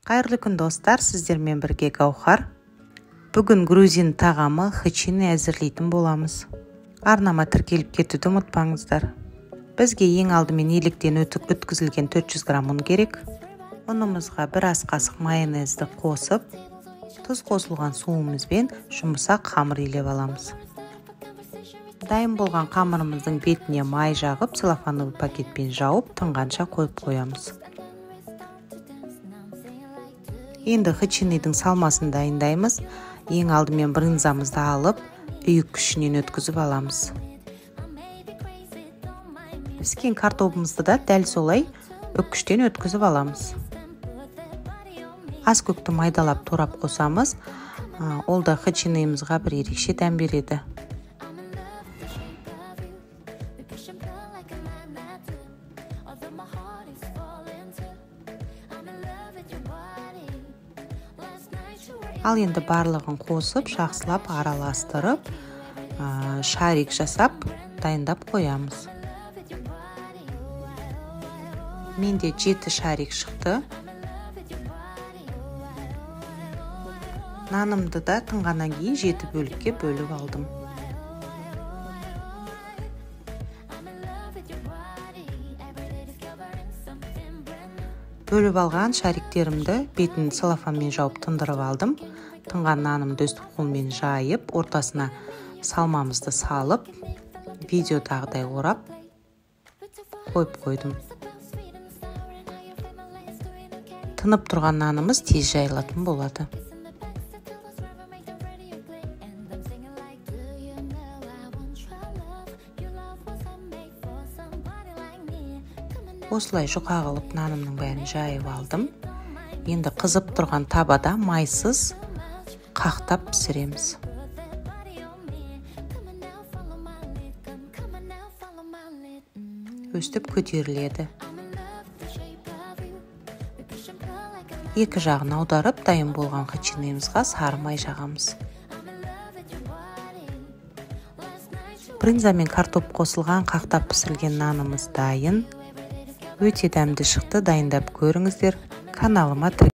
Қайырлы күн, достар, сіздермен бірге Гаухар. Бүгін грузин тағамы хычины әзірлейтін боламыз. Арнама тіркеліп кетуді ұмытпаңыздар. Бізге ең алдымен електен өткізілген 400 грамм ұн керек. Ұнымызға бір ас қасық майонезді қосып, тұз қосылған суымызбен жұмсақ қамыр илеп аламыз. Дайын болған қамырымыздың бетіне май жағып, целлофановый пакетпен жауып, тынғанша қойып қоямыз. Енді хычиныйдың салмасын дайындаймыз. Ең алдымен брынзамызды алып, үйік күшінен өткізіп аламыз. Піскен картобымызды да дәл солай үккіштен өткізіп аламыз. Ас көкті майдалап турап қосамыз. Ол да хычиныйымызға бір ерекше дәм береді. Ал енді барлығын қосып, жақсылап араластырып, шарик жасап, дайындап қоямыз. Менде 7 шарик шықты. Нанымды да тынғаннан кейін 7 бөлікке бөліп алдым. Бөліп алған шариктерімді бетін целлофанмен жауып тындырып алдым. Тынған нанымды өстіп қолмен жайып, ортасына салмамызды салып, видеодағыдай орап қойып қойдым. Тынып тұрған нанымыз тез жайылатын болады. Осылай жұқа қылып нанымның бәрін жайып алдым. Енді қызып тұрған табада майсыз қақтап пісіреміз. Өстіп көтеріледі. Екі жағын аударып, дайын болған хычиныйымызға сары май жағамыз. Брынза мен картоп қосылған қақтап пісірілген нанымыз дайын. Өте дәмді шықты, дайындап көріңіздер. Каналыма